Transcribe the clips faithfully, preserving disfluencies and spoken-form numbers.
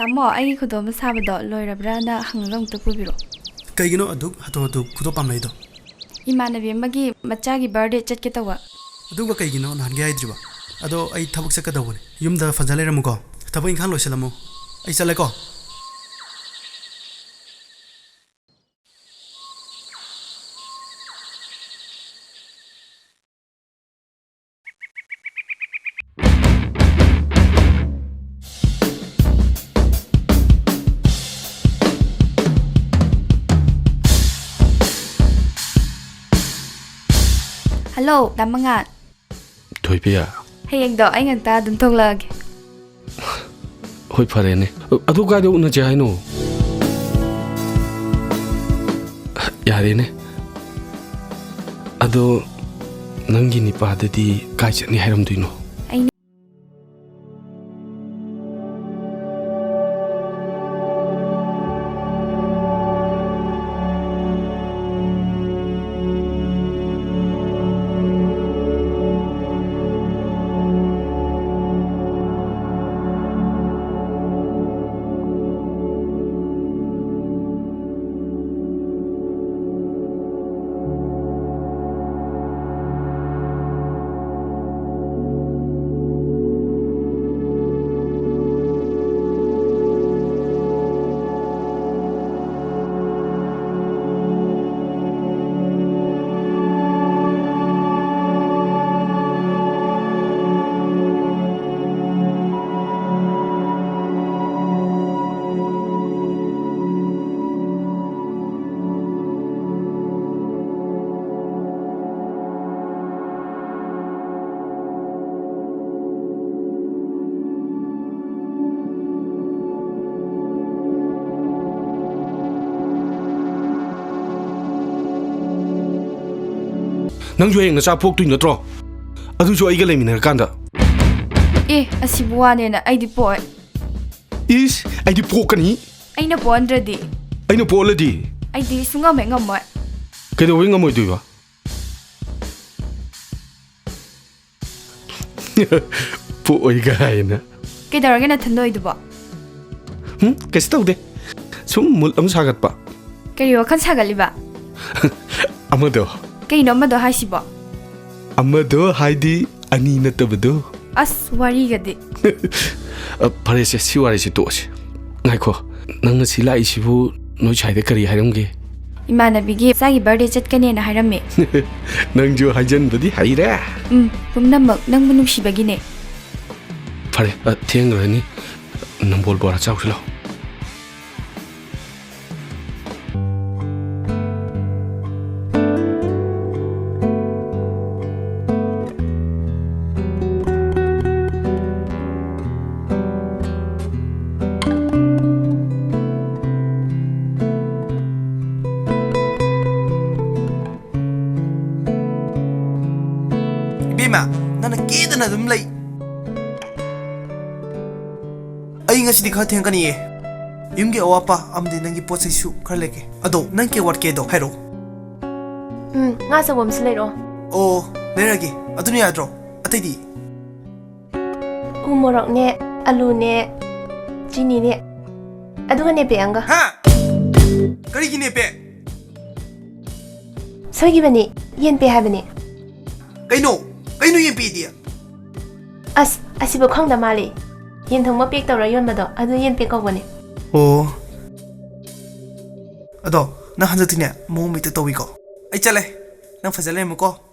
ꯇꯥꯃꯣ, ꯑꯩꯒꯤ ꯈꯨꯗꯣꯞ ꯑꯃ ꯁꯥꯕꯗꯣ ꯂꯣꯏꯔꯕ꯭ꯔꯥꯅ ꯍꯪꯉꯒ ꯑꯃꯨꯛꯇ ꯄꯨꯕꯤꯔꯛꯑꯣ꯫ ꯀꯩꯒꯤꯅꯣ ꯑꯗꯨꯛ ꯍꯥꯊꯨ ꯍꯥꯊꯨ ꯈꯨꯗꯣꯞ ꯄꯥꯝꯂꯛꯏꯗꯣ? ꯏꯃꯥꯟꯅꯕꯤ ꯑꯃꯒꯤ ꯃꯆꯥꯒꯤ ꯕꯥꯔꯗꯦ ꯆꯠꯀꯦ ꯇꯧꯕ꯫ ꯑꯗꯨꯒ ꯀꯩꯒꯤꯅꯣ ꯅꯍꯥꯟꯒꯩ ꯍꯥꯏꯗ꯭ꯔꯤꯕ? ꯑꯗꯣ ꯑꯩ ꯊꯕꯛ ꯆꯠꯀꯗꯧꯕꯅꯦ꯫ ꯌꯨꯝꯗ ꯐꯖ ꯂꯩꯔꯝꯃꯨꯀꯣ꯫ ꯊꯕꯛ ꯏꯪꯈꯥꯡ ꯂꯣꯏꯁꯤꯜꯂꯝꯃꯣ꯫ ꯑꯩ ꯆꯠꯂꯦꯀꯣ꯫ ꯍꯜꯂꯣ, ꯗꯥ ꯃꯉꯥꯜ꯫ ꯊꯣꯏꯕꯤ꯫ ꯍꯌꯦꯡꯗꯣ ꯑꯩ ꯉꯟꯇꯥ ꯑꯗꯨꯝ ꯊꯣꯛꯂꯛꯑꯒꯦ꯫ ꯍꯣꯏ, ꯐꯔꯦꯅꯦ꯫ ꯑꯗꯨ ꯀꯥꯏꯗ ꯎꯅꯁꯦ ꯍꯥꯏꯅꯣ? ꯌꯥꯔꯦꯅꯦ꯫ ꯑꯗꯣ ꯅꯪꯒꯤ ꯅꯤꯄꯥꯗꯗꯤ ꯀꯥꯏ ꯆꯠꯅꯤ ꯍꯥꯏꯔꯝꯗꯣꯏꯅꯣ? ꯑꯩꯅ ꯅꯪꯁꯨ ꯍꯌꯦꯡ ꯅꯆꯥ ꯄꯣꯛꯇꯣꯏ ꯅꯠꯇ꯭ꯔꯣ? ꯑꯗꯨꯁꯨ ꯑꯩꯒ ꯂꯩꯃꯤꯟꯅꯔꯀꯥꯟꯗ꯫ ꯑꯦ, ꯑꯁꯤꯕꯨ ꯋꯥꯅꯦꯅ ꯑꯩꯗꯤ ꯄꯣꯛꯑꯣꯏ꯫ ꯏꯁ, ꯑꯩꯗꯤ ꯄꯣꯛꯀꯅꯤ꯫ ꯑꯩꯅ ꯄꯣꯛꯍꯟꯗ꯭ꯔꯗꯤ? ꯑꯩꯅ ꯄꯣꯛꯍꯜꯂꯗꯤ? ꯑꯩꯗꯤ ꯁꯨꯡꯉꯝ ꯍꯦꯛ ꯉꯝꯃꯣꯏ꯫ ꯀꯩꯗꯧꯕꯩ ꯉꯝꯃꯣꯏꯗꯣꯏꯕ? ꯄꯣꯛꯑꯣꯏ ꯀꯥꯏꯅ꯫ ꯀꯩꯗꯧꯔꯒꯦ ꯅꯊꯟꯗ ꯑꯣꯏꯗꯨꯕꯣ? ꯍꯨꯝ, ꯀꯩꯁꯨ ꯇꯧꯗꯦ꯫ ꯁꯨꯝ ꯃꯨꯠ ꯑꯃ ꯁꯥꯒꯠꯄ꯫ ꯀꯔꯤ ꯋꯥꯈꯜ ꯁꯥꯒꯠꯂꯤꯕ? ꯑꯃꯗꯣ꯫ ꯀꯩꯅꯣ ꯑꯃꯗꯣ ꯍꯥꯏꯁꯤꯕꯣ? ꯑꯃꯗꯣ ꯍꯥꯏꯗꯤ ꯑꯅꯤ ꯅꯠꯇꯕꯗꯣ꯫ ꯑꯁ, ꯋꯥꯔꯤꯒꯗꯤ꯫ ꯑ, ꯐꯔꯦꯁꯦ, ꯁꯤ ꯋꯥꯔꯤꯁꯤ ꯇꯣꯛꯑꯁꯤ꯫ ꯉꯥꯏꯈꯣ, ꯅꯪ ꯉꯁꯤ ꯂꯥꯛꯏꯁꯤꯕꯨ ꯅꯣꯏ ꯁꯥꯏꯗ ꯀꯔꯤ ꯍꯥꯏꯔꯝꯒꯦ? ꯏꯃꯥꯟꯅꯕꯤꯒꯤ ꯃꯆꯥꯒꯤ ꯕꯥꯔꯗꯦ ꯆꯠꯀꯅꯦꯅ ꯍꯥꯏꯔꯝꯃꯦ꯫ ꯅꯪꯁꯨ ꯍꯥꯏꯖꯟꯕꯗꯤ ꯍꯩꯔꯦ꯫ ꯎꯝ, ꯄꯨꯝꯅꯃꯛ ꯅꯪꯕꯨ ꯅꯨꯡꯁꯤꯕꯒꯤꯅꯦ꯫ ꯐꯔꯦ, ꯑ, ꯊꯦꯡꯈ꯭ꯔꯅꯤ꯫ ꯅꯝꯕꯣꯜ ꯕꯣꯔꯥ ꯆꯥꯎꯁꯤ ꯂꯥꯎ꯫ ꯏꯕꯦꯝꯃ, ꯅꯪꯅ ꯀꯦꯗꯅ ꯑꯗꯨꯝ ꯂꯩ꯫ ꯑꯩ ꯉꯁꯤꯗꯤ ꯈꯔ ꯊꯦꯡꯀꯅꯤꯌꯦ꯫ ꯌꯨꯝꯒꯤ ꯑꯋꯥꯠꯄ ꯑꯃꯗꯤ ꯅꯪꯒꯤ ꯄꯣꯠ ꯆꯩꯁꯨ ꯈꯔ ꯂꯩꯒꯦ꯫ ꯑꯗꯣ ꯅꯪ ꯀꯩ ꯋꯥꯠꯀꯦꯗꯣ ꯍꯥꯏꯔꯛꯑꯣ꯫ ꯎꯝ, ꯉꯥ ꯑꯆꯧꯕ ꯑꯃꯁꯨ ꯂꯩꯔꯛꯑꯣ꯫ ꯑꯣ, ꯂꯩꯔꯛꯑꯒꯦ꯫ ꯑꯗꯨꯅ ꯌꯥꯗ꯭ꯔꯣ? ꯑꯇꯩꯗꯤ? ꯎ ꯃꯣꯔꯣꯛꯅꯦ, ꯑꯂꯨꯅꯦ, ꯆꯤꯅꯤꯅꯦ, ꯑꯗꯨꯒ ꯅꯦꯄꯦꯛ ꯑꯃꯒ꯫ ꯍꯥ? ꯀꯔꯤꯒꯤ ꯅꯦꯄꯦꯛ? ꯁꯣꯏꯈꯤꯕꯅꯤ, ꯌꯦꯟ ꯄꯦꯛ ꯍꯥꯏꯕꯅꯤ꯫ ꯀꯩꯅꯣ? ꯀꯩꯅꯣ ꯌꯦꯟ ꯄꯦꯛꯗꯤ? ꯑꯁ, ꯑꯁꯤꯕꯨ ꯈꯪꯗ ꯃꯥꯜꯂꯤ꯫ ꯌꯦꯟ ꯊꯣꯡꯕ ꯄꯦꯛ ꯇꯧꯔ ꯌꯣꯟꯕꯗꯣ, ꯑꯗꯨ ꯌꯦꯟ ꯄꯦꯛ ꯀꯧꯕꯅꯦ꯫ ꯑꯣ꯫ ꯑꯗꯣ, ꯅꯪ ꯍꯟꯗꯛꯇꯤꯅꯦ, ꯃꯑꯣꯡ ꯃꯤꯇ ꯇꯧꯏꯀꯣ꯫ ꯑꯩ ꯆꯠꯂꯦ꯫ ꯅꯪ ꯐꯖ ꯂꯩꯔꯝꯃꯨꯀꯣ꯫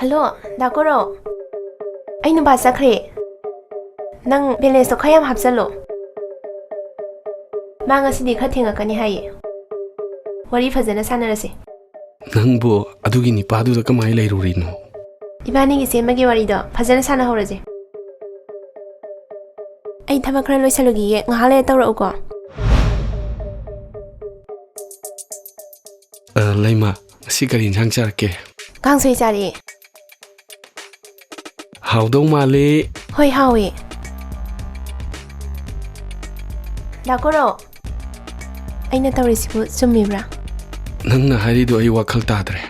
ꯍꯜꯂꯣ, ꯗꯥ ꯀꯣꯔꯧ꯫ ꯑꯩ ꯅꯨꯄꯥ ꯆꯠꯈ꯭ꯔꯦ꯫ ꯅꯪ ꯕꯦꯂꯦꯟꯁꯇꯣ ꯈꯔ ꯌꯥꯝ ꯍꯥꯞꯆꯜꯂꯣ꯫ ꯃꯥ ꯉꯁꯤꯗꯤ ꯈꯔ ꯊꯦꯡꯉꯛꯀꯅꯤ ꯍꯥꯏꯌꯦ꯫ ꯋꯥꯔꯤ ꯐꯖꯅ ꯁꯥꯟꯅꯔꯁꯦ꯫ ꯅꯪꯕꯨ ꯑꯗꯨꯒꯤ ꯅꯤꯄꯥꯗꯨꯗ ꯀꯃꯥꯏꯅ ꯂꯩꯔꯨꯔꯤꯅꯣ? ꯏꯕꯥꯅꯤꯒꯤ ꯆꯦꯟꯕꯒꯤ ꯋꯥꯔꯤꯗꯣ ꯐꯖꯅ ꯁꯥꯟꯅꯍꯧꯔꯁꯦ꯫ ꯑꯩ ꯊꯕꯛ ꯈꯔ ꯂꯣꯏꯁꯜꯂꯨꯈꯤꯒꯦ, ꯉꯥꯏꯍꯥꯛ ꯂꯩꯔ ꯇꯧꯔꯛꯎꯀꯣ꯫ ꯑ, ꯂꯩꯃ, ꯉꯁꯤ ꯀꯔꯤ ꯏꯟꯁꯥꯡ ꯆꯥꯔꯛꯀꯦ? ꯀꯥꯡꯁꯣꯏ ꯆꯥꯔꯛꯑꯦ꯫ ꯍꯥꯎꯗꯧ ꯃꯥꯜꯂꯤ꯫ ꯍꯣꯏ, ꯍꯥꯎꯋꯦ꯫ ꯗꯥ ꯀꯣꯔꯧ, ꯑꯩꯅ ꯇꯧꯔꯤꯁꯤꯕꯨ ꯆꯨꯝꯃꯤꯕ꯭ꯔꯥ? ꯅꯪꯅ ꯍꯥꯏꯔꯤꯗꯣ ꯑꯩ ꯋꯥꯈꯜ ꯇꯥꯗ꯭ꯔꯦ꯫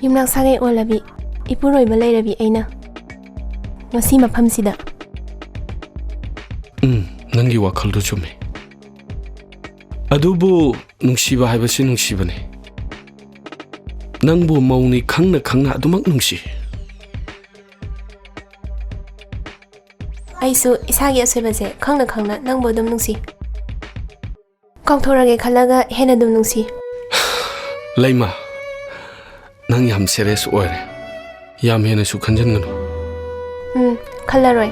ꯌꯨꯝꯅꯥꯛ ꯁꯥꯒꯩ ꯑꯣꯜꯂꯕꯤ, ꯏꯄꯨꯔꯣꯏꯕ ꯂꯩꯔꯕꯤ ꯑꯩꯅ ꯉꯁꯤ ꯃꯐꯝꯁꯤꯗ꯫ ꯎꯝ, ꯅꯪꯒꯤ ꯋꯥꯈꯜꯗꯣ ꯆꯨꯝꯃꯤ꯫ ꯑꯗꯨꯕꯨ ꯅꯨꯡꯁꯤꯕ ꯍꯥꯏꯕꯁꯤ ꯅꯨꯡꯁꯤꯕꯅꯤ꯫ ꯅꯪꯕꯨ ꯃꯧꯅꯤ ꯈꯪꯅ ꯈꯪꯅ ꯑꯗꯨꯃꯛ ꯅꯨꯡꯁꯤ꯫ ꯑꯩꯁꯨ ꯏꯁꯥꯒꯤ ꯑꯁꯣꯏꯕꯁꯦ ꯈꯪꯅ ꯈꯪꯅ ꯅꯪꯕꯨ ꯑꯗꯨꯝ ꯅꯨꯡꯁꯤ꯫ ꯀꯥꯎꯊꯣꯔꯒꯦ ꯈꯜꯂꯒ ꯍꯦꯟꯅ ꯑꯗꯨꯝ ꯅꯨꯡꯁꯤ꯫ ꯂꯩꯃ, ꯅꯪ ꯌꯥꯝ serious ꯑꯣꯏꯔꯦ꯫ ꯌꯥꯝ ꯍꯦꯟꯅꯁꯨ ꯈꯟꯖꯟꯒꯅꯨ꯫ ꯎꯝ, ꯈꯜꯂꯔꯣꯏ꯫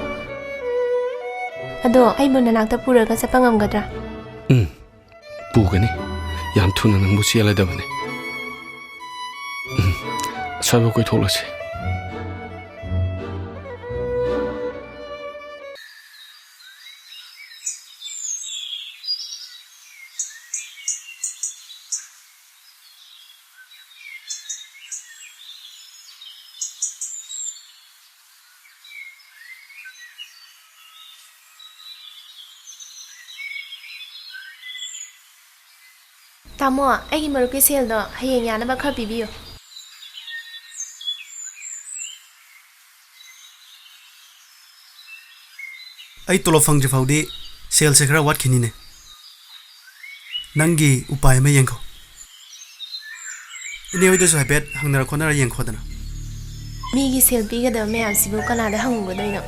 ꯑꯗꯣ ꯑꯩꯕꯨ ꯅꯅꯥꯛꯇ ꯄꯨꯔꯒ ꯆꯠꯄ ꯉꯝꯒꯗ꯭ꯔꯥ? ꯎꯝ, ꯄꯨꯒꯅꯤ꯫ ꯌꯥꯝ ꯊꯨꯅ ꯅꯪꯕꯨ ꯆꯦꯜꯂꯗꯕꯅꯤ꯫ ꯎꯝ, ꯑꯁ꯭ꯋꯥꯏꯐꯥꯎ ꯀꯣꯏꯊꯣꯛꯂꯁꯤ꯫ ꯇꯥꯃꯣ, ꯑꯩꯒꯤ ꯃꯔꯨꯞꯀꯤ ꯁꯦꯜꯗꯣ ꯍꯌꯦꯡ ꯌꯥꯅꯕ ꯈꯔ ꯄꯤꯕꯤꯌꯨ꯫ ꯑꯩ ꯇꯣꯂꯣꯞ ꯐꯪꯗ꯭ꯔꯤ ꯐꯥꯎꯗꯤ ꯁꯦꯜꯁꯦ ꯈꯔ ꯋꯥꯠꯈꯤꯅꯤꯅꯦ꯫ ꯅꯪꯒꯤ ꯎꯄꯥꯏ ꯑꯃ ꯌꯦꯡꯈꯣ꯫ ꯏꯅꯦ ꯍꯣꯏꯗꯁꯨ ꯍꯥꯏꯐꯦꯠ ꯍꯪꯅꯔ ꯈꯣꯠꯅꯔ ꯌꯦꯡꯈꯣꯗꯅ꯫ ꯃꯤꯒꯤ ꯁꯦꯜ ꯄꯤꯒꯗꯕ ꯃꯌꯥꯝꯁꯤꯕꯨ ꯀꯅꯥꯗ ꯍꯪꯉꯨꯒꯗꯣꯏꯅꯣ?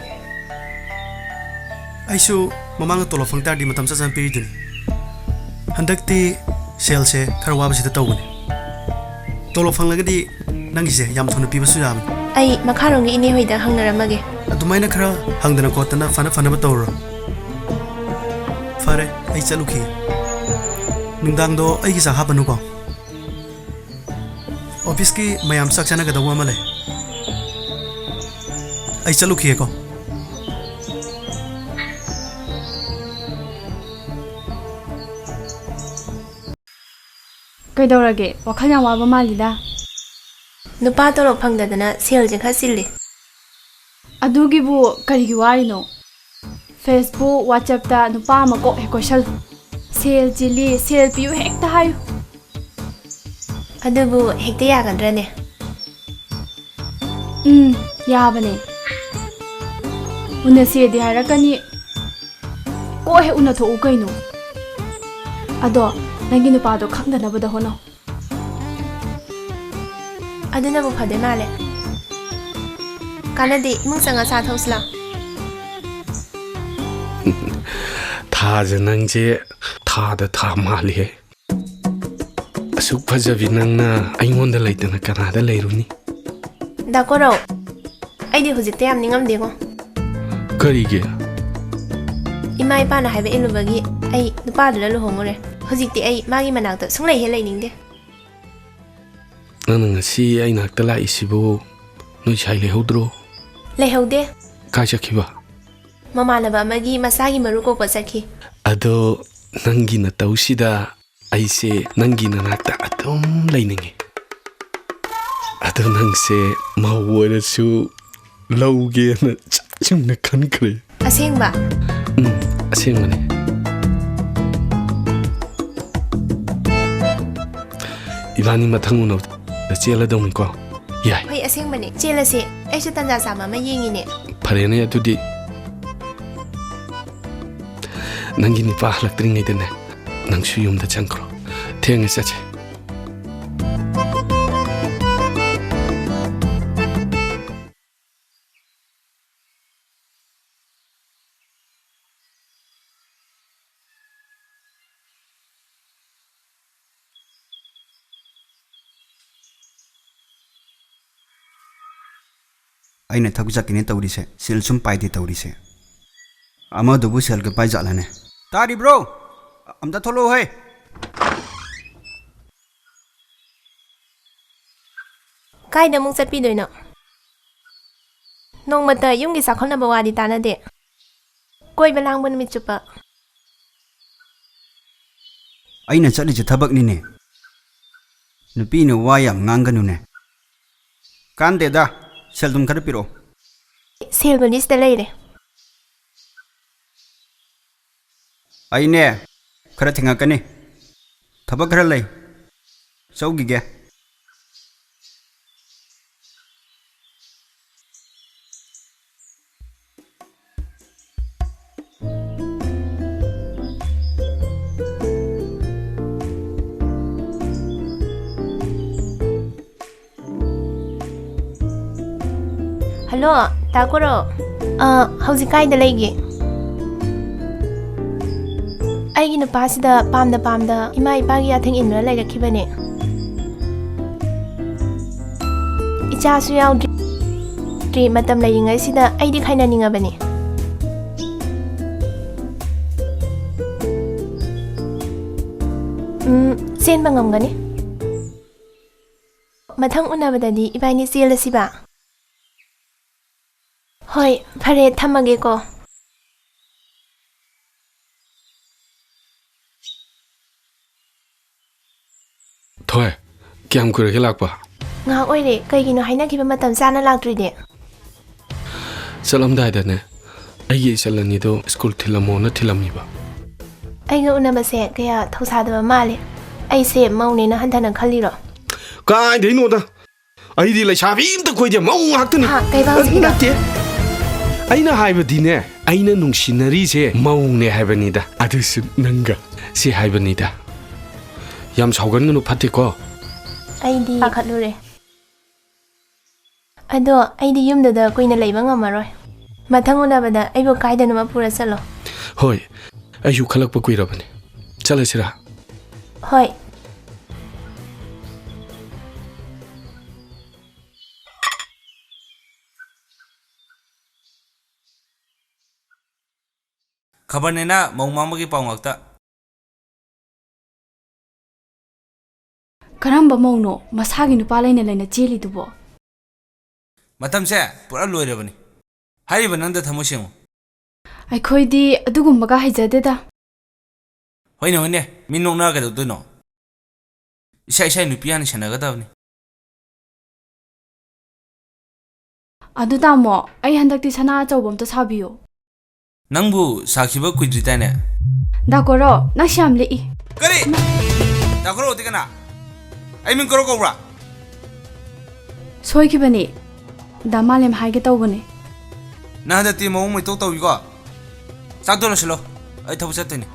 ꯑꯩꯁꯨ ꯃꯃꯥꯡꯗ ꯇꯣꯂꯣꯞ ꯐꯪ ꯇꯥꯔꯗꯤ ꯃꯇꯝ ꯆꯞ ꯆꯥꯅ ꯄꯤꯔꯤꯗꯨꯅꯤ꯫ ꯍꯟꯗꯛꯇꯤ ꯁꯦꯜꯁꯦ ꯈꯔ ꯋꯥꯕꯁꯤꯗ ꯇꯧꯕꯅꯤ꯫ ꯇꯣꯂꯣꯞ ꯐꯪꯂꯒꯗꯤ ꯅꯪꯒꯤꯁꯦ ꯌꯥꯝ ꯊꯨꯅ ꯄꯤꯕꯁꯨ ꯌꯥꯕꯅꯤ꯫ ꯑꯩ ꯃꯈꯥꯔꯣꯝꯒꯤ ꯏꯅꯦ ꯍꯣꯏꯗ ꯍꯪꯅꯔꯝꯃꯒꯦ꯫ ꯑꯗꯨꯃꯥꯏꯅ ꯈꯔ ꯍꯪꯗꯅ ꯈꯣꯠꯇꯅ ꯐꯅ ꯐꯅꯕ ꯇꯧꯔꯣ꯫ ꯐꯔꯦ, ꯑꯩ ꯆꯠꯂꯨꯈꯤꯒꯦ꯫ ꯅꯨꯡꯗꯥꯡꯗꯣ ꯑꯩꯒꯤ ꯆꯥꯛ ꯍꯥꯞꯄꯅꯨꯀꯣ꯫ ꯑꯣꯐꯤꯁꯀꯤ ꯃꯌꯥꯝ ꯆꯥꯛ ꯆꯥꯅꯒꯗꯧꯕ ꯑꯃ ꯂꯩ꯫ ꯑꯩ ꯆꯠꯂꯨꯈꯤꯒꯦꯀꯣ꯫ ꯀꯩꯗꯧꯔꯒꯦ? ꯋꯥꯈꯜ ꯌꯥꯝ ꯋꯥꯕ ꯃꯥꯜꯂꯤꯗ꯫ ꯅꯨꯄꯥ ꯇꯣꯂꯣꯞ ꯐꯪꯗꯗꯅ ꯁꯦꯜꯁꯦ ꯈꯔ ꯆꯤꯜꯂꯤ꯫ ꯑꯗꯨꯒꯤꯕꯨ ꯀꯔꯤꯒꯤ ꯋꯥꯔꯤꯅꯣ? Facebook, WhatsApp-ꯇ ꯅꯨꯄꯥ ꯑꯃ ꯀꯣꯛ ꯍꯦꯛ ꯀꯣꯏꯁꯜꯂꯨ꯫ "ꯁꯦꯜ ꯆꯤꯜꯂꯤ, ꯁꯦꯜ ꯄꯤꯌꯨ" ꯍꯦꯛꯇ ꯍꯥꯏꯌꯨ꯫ ꯑꯗꯨꯕꯨ ꯍꯦꯛꯇ ꯌꯥꯒꯗ꯭ꯔꯅꯦ? ꯎꯝ, ꯌꯥꯕꯅꯦ꯫ ꯎꯅꯁꯦꯗꯤ ꯍꯥꯏꯔꯛꯀꯅꯤ꯫ ꯀꯣꯛ ꯍꯦꯛ ꯎꯅꯊꯣꯛꯎ ꯀꯩꯅꯣ꯫ ꯑꯗꯣ ꯅꯪꯒꯤ ꯅꯨꯄꯥꯗꯣ ꯈꯪꯗꯅꯕꯗ ꯍꯣꯠꯅꯧ꯫ ꯑꯗꯨꯅꯕꯨ ꯐꯗꯣꯏ ꯃꯥꯜꯂꯦ꯫ ꯀꯥꯟꯅꯗꯦ, ꯏꯃꯨꯡ ꯆꯪꯉ ꯆꯥ ꯊꯛꯎꯁꯤ ꯂꯥꯎ꯫ ꯊꯥꯖ, ꯅꯪꯁꯦ ꯊꯥꯗ ꯊꯥ ꯃꯥꯜꯂꯤꯍꯦ꯫ ꯑꯁꯨꯛ ꯐꯖꯕꯤ ꯅꯪꯅ ꯑꯩꯉꯣꯟꯗ ꯂꯩꯇꯅ ꯀꯅꯥꯗ ꯂꯩꯔꯨꯅꯤ? ꯗꯥ ꯀꯣꯔꯧ, ꯑꯩꯗꯤ ꯍꯧꯖꯤꯛꯇ ꯌꯥꯝ ꯅꯤꯡꯉꯝꯗꯦꯉꯣ꯫ ꯀꯔꯤꯒꯤ? ꯏꯃꯥ ꯏꯄꯥꯅ ꯍꯥꯏꯕ ꯏꯜꯂꯨꯕꯒꯤ ꯑꯩ ꯅꯨꯄꯥꯗꯨꯗ ꯂꯨꯍꯣꯡꯉꯨꯔꯦ꯫ ꯍꯧꯖꯤꯛꯇꯤ ꯑꯩ ꯃꯥꯒꯤ ꯃꯅꯥꯛꯇ ꯁꯨꯡꯂꯩ ꯍꯦꯛ ꯂꯩꯅꯤꯡꯗꯦ꯫ ꯅꯪꯅ ꯉꯁꯤ ꯑꯩ ꯅꯥꯛꯇ ꯂꯥꯛꯏꯁꯤꯕꯨ ꯅꯣꯏ ꯁꯥꯏ ꯂꯩꯍꯧꯗ꯭ꯔꯣ? ꯂꯩꯍꯧꯗꯦ꯫ ꯀꯥꯏ ꯆꯠꯈꯤꯕ? ꯃꯃꯥꯟꯅꯕ ꯑꯃꯒꯤ ꯃꯆꯥꯒꯤ ꯃꯔꯨ ꯀꯣꯛꯄ ꯆꯠꯈꯤ꯫ ꯑꯗꯣ ꯅꯪꯒꯤ ꯅꯇꯧꯁꯤꯗ ꯑꯩꯁꯦ ꯅꯪꯒꯤ ꯅꯅꯥꯛꯇ ꯑꯗꯨꯝ ꯂꯩꯅꯤꯡꯉꯤ꯫ ꯑꯗꯣ ꯅꯪꯁꯦ ꯃꯧ ꯑꯣꯏꯔꯁꯨ ꯂꯧꯒꯦꯅ ꯆꯞ ꯌꯨꯡꯅ ꯈꯟꯈ꯭ꯔꯦ꯫ ꯑꯁꯦꯡꯕ? ꯎꯝ, ꯑꯁꯦꯡꯕꯅꯦ꯫ ꯏꯕꯥꯅꯤ ꯃꯊꯪ ꯎꯅꯕꯗ ꯆꯦꯜꯂꯗꯧꯅꯤꯀꯣ? ꯌꯥꯏ꯫ ꯍꯣꯏ, ꯑꯁꯦꯡꯕꯅꯦ꯫ ꯆꯦꯜꯂꯁꯦ꯫ ꯑꯩꯁꯨ ꯇꯟꯖꯥ ꯆꯥꯕ ꯑꯃ ꯌꯦꯡꯉꯤꯅꯦ꯫ ꯐꯔꯦꯅꯦ ꯑꯗꯨꯗꯤ꯫ ꯅꯪꯒꯤ ꯅꯨꯄꯥ ꯍꯜꯂꯛꯇ꯭ꯔꯤꯉꯩꯗꯅꯦ, ꯅꯪꯁꯨ ꯌꯨꯝꯗ ꯆꯪꯈ꯭ꯔꯣ꯫ ꯊꯦꯡꯉꯦ, ꯆꯠꯁꯦ꯫ ꯑꯩꯅ ꯊꯕꯛ ꯆꯠꯀꯅꯤ ꯇꯧꯔꯤꯁꯦ, ꯁꯦꯜ ꯁꯨꯝ ꯄꯥꯏꯗꯦ ꯇꯧꯔꯤꯁꯦ꯫ ꯑꯃꯗꯨꯕꯨ ꯁꯦꯜꯒ ꯄꯥꯏꯖꯥꯠꯂꯅꯦ? ꯇꯥꯔꯤꯕ꯭ꯔꯣ? ꯑꯝꯇ ꯊꯣꯛꯂꯛꯑꯣ ꯍꯦ꯫ ꯀꯥꯏꯗ ꯑꯃꯨꯛ ꯆꯠꯄꯤꯗꯣꯏꯅꯣ? ꯅꯣꯡꯃꯇ ꯌꯨꯝꯒꯤ ꯆꯥꯎꯈꯠꯅꯕ ꯋꯥꯗꯤ ꯇꯥꯟꯅꯗꯦ꯫ ꯀꯣꯏꯕ ꯂꯥꯡꯕ ꯅꯨꯃꯤꯠ ꯆꯨꯞꯄ꯫ ꯑꯩꯅ ꯆꯠꯂꯤꯁꯦ ꯊꯕꯛꯅꯤꯅꯦ꯫ ꯅꯨꯄꯤꯅ ꯋꯥ ꯌꯥꯝ ꯉꯥꯡꯒꯅꯨꯅꯦ꯫ ꯀꯥꯟꯗꯦꯗ, ꯁꯦꯜ ꯊꯨꯝ ꯈꯔ ꯄꯤꯔꯛꯑꯣ꯫ ꯁꯦꯜꯕꯨꯗꯤ ꯁꯤꯗ ꯂꯩꯔꯦ꯫ ꯑꯩꯅꯦ, ꯈꯔ ꯊꯦꯡꯉꯛꯀꯅꯤ꯫ ꯊꯕꯛ ꯈꯔ ꯂꯩ꯫ ꯆꯧꯈꯤꯒꯦ꯫ ꯍꯜꯂꯣ, ꯇꯥ ꯀꯣꯔꯣ꯫ ꯑ, ꯍꯧꯖꯤꯛ ꯀꯥꯏꯗ ꯂꯩꯒꯦ? ꯑꯩꯒꯤ ꯅꯨꯄꯥꯁꯤꯗ ꯄꯥꯝꯗ ꯄꯥꯝꯗ ꯏꯃꯥ ꯏꯄꯥꯒꯤ ꯌꯥꯊꯪ ꯏꯟꯗꯨꯅ ꯂꯩꯔꯛꯈꯤꯕꯅꯦ꯫ ꯏꯆꯥꯁꯨ ꯌꯥꯎꯗ꯭ꯔꯤ꯫ ꯃꯇꯝ ꯂꯩꯔꯤꯉꯩꯁꯤꯗ ꯑꯩꯗꯤ ꯈꯥꯏꯅꯅꯤꯡꯉꯕꯅꯤ꯫ ꯎꯝ, ꯆꯦꯟꯕ ꯉꯝꯒꯅꯤ꯫ ꯃꯊꯪ ꯎꯅꯕꯗꯗꯤ ꯏꯕꯥꯅꯤ ꯆꯦꯜꯂꯁꯤꯕ? ꯍꯣꯏ, ꯐꯔꯦ, ꯊꯝꯃꯒꯦꯀꯣ꯫ ꯊꯣꯏ, ꯀꯌꯥꯝ ꯀꯨꯏꯔꯒꯦ ꯂꯥꯛꯄ? ꯉꯥꯏꯍꯥꯛ ꯑꯣꯏꯔꯦ꯫ ꯀꯩꯒꯤꯅꯣ ꯍꯥꯏꯅꯈꯤꯕ ꯃꯇꯝ ꯆꯥꯅ ꯂꯥꯛꯇ꯭ꯔꯤꯗꯤ? ꯆꯠꯂꯝꯗꯥꯏꯗꯅꯦ, ꯑꯩꯒꯤ ꯏꯆꯜ ꯑꯅꯤꯗꯣ ꯁ꯭ꯀꯨꯜ ꯊꯤꯜꯂꯝꯃꯣꯅ ꯊꯤꯜꯂꯝꯃꯤꯕ꯫ ꯑꯩꯒ ꯎꯅꯕꯁꯦ ꯀꯌꯥ ꯊꯧꯁꯥꯗꯕ ꯃꯥꯜꯂꯦ꯫ ꯑꯩꯁꯦ ꯃꯧꯅꯦꯅ ꯍꯟꯊꯅ ꯈꯜꯂꯤꯔꯣ? ꯀꯥꯏꯗꯩꯅꯣꯗ? ꯑꯩꯗꯤ ꯂꯩꯁꯥꯕꯤ ꯑꯝꯇ ꯀꯣꯏꯗꯦ, ꯃꯧ ꯉꯥꯛꯇꯅꯤ꯫ ꯍꯥ, ꯀꯩꯕ ꯍꯧꯖꯤꯛꯀꯤꯗꯣ? ꯅꯠꯇꯦ, ꯑꯩꯅ ꯍꯥꯏꯕꯗꯤꯅꯦ, ꯑꯩꯅ ꯅꯨꯡꯁꯤꯅꯔꯤꯁꯦ ꯃꯧꯅꯦ ꯍꯥꯏꯕꯅꯤꯗ, ꯑꯗꯨꯁꯨ ꯅꯪꯒ꯫ ꯁꯤ ꯍꯥꯏꯕꯅꯤꯗ꯫ ꯌꯥꯝ ꯁꯥꯎꯒꯟꯒꯅꯨ, ꯐꯠꯇꯦꯀꯣ? ꯑꯩꯗꯤ ꯄꯥꯈꯠꯂꯨꯔꯦ꯫ ꯑꯗꯣ ꯑꯩꯗꯤ ꯌꯨꯝꯗꯨꯗ ꯀꯨꯏꯅ ꯂꯩꯕ ꯉꯝꯃꯔꯣꯏ꯫ ꯃꯊꯪ ꯎꯅꯕꯗ ꯑꯩꯕꯨ ꯀꯥꯏꯗꯅꯣꯃ ꯄꯨꯔ ꯆꯠꯂꯣ꯫ ꯍꯣꯏ, ꯑꯩꯁꯨ ꯈꯜꯂꯛꯄ ꯀꯨꯏꯔꯕꯅꯤ꯫ ꯆꯠꯂꯁꯤꯔꯥ? ꯍꯣꯏ꯫ ꯈꯕꯔꯅꯦꯅ ꯃꯧ ꯃꯥꯡꯕꯒꯤ ꯄꯥꯎ ꯉꯥꯛꯇ꯫ ꯀꯔꯝꯕ ꯃꯧꯅꯣ ꯃꯁꯥꯒꯤ ꯅꯨꯄꯥ ꯂꯩꯅ ꯂꯩꯅ ꯆꯦꯜꯂꯤꯗꯨꯕꯣ? ꯃꯇꯝꯁꯦ ꯄꯨꯔꯥ ꯂꯣꯏꯔꯕꯅꯤ꯫ ꯍꯥꯏꯔꯤꯕ ꯅꯪꯗ ꯊꯃꯣꯏ ꯁꯦꯡꯉꯨ꯫ ꯑꯩꯈꯣꯏꯗꯤ ꯑꯗꯨꯒꯨꯝꯕꯒ ꯍꯩꯖꯗꯦꯗ꯫ ꯍꯣꯏꯅꯦ, ꯍꯣꯏꯅꯦ, ꯃꯤ ꯅꯣꯛꯅꯔ ꯀꯩꯗꯧꯗꯣꯏꯅꯣ? ꯏꯁꯥ ꯏꯁꯥꯒꯤ ꯅꯨꯄꯤ ꯍꯥꯟꯅ ꯁꯦꯟꯅꯒꯗꯕꯅꯤ꯫ ꯑꯗꯨ ꯇꯥꯃꯣ, ꯑꯩ ꯍꯟꯗꯛꯇꯤ ꯁꯅꯥ ꯑꯆꯧꯕ ꯑꯝꯇ ꯁꯥꯕꯤꯌꯨ꯫ ꯅꯪꯕꯨ ꯁꯥꯈꯤꯕ ꯀꯨꯏꯗ꯭ꯔꯤꯗꯥꯏꯅꯦ? ꯗꯥ ꯀꯣꯔꯧ, ꯅꯪꯁꯤ ꯌꯥꯝ ꯂꯤꯛꯏ꯫ ꯀꯔꯤ? ꯗꯥ ꯀꯣꯔꯧꯗꯤ ꯀꯅꯥ? ꯑꯩ ꯃꯤꯡ ꯀꯣꯔꯧ ꯀꯧꯕ꯭ꯔꯥ? ꯁꯣꯏꯈꯤꯕꯅꯤ꯫ ꯗꯥ ꯃꯥꯂꯦꯝ ꯍꯥꯏꯒꯦ ꯇꯧꯕꯅꯤ꯫ ꯅꯪ ꯍꯟꯗꯛꯇꯤ ꯃꯑꯣꯡ ꯃꯩꯇꯧ ꯇꯧꯏꯀꯣ꯫ ꯆꯥꯛꯇꯣ ꯂꯣꯏꯁꯤꯜꯂꯣ, ꯑꯩ ꯊꯕꯛ ꯆꯠꯇꯣꯏꯅꯤ꯫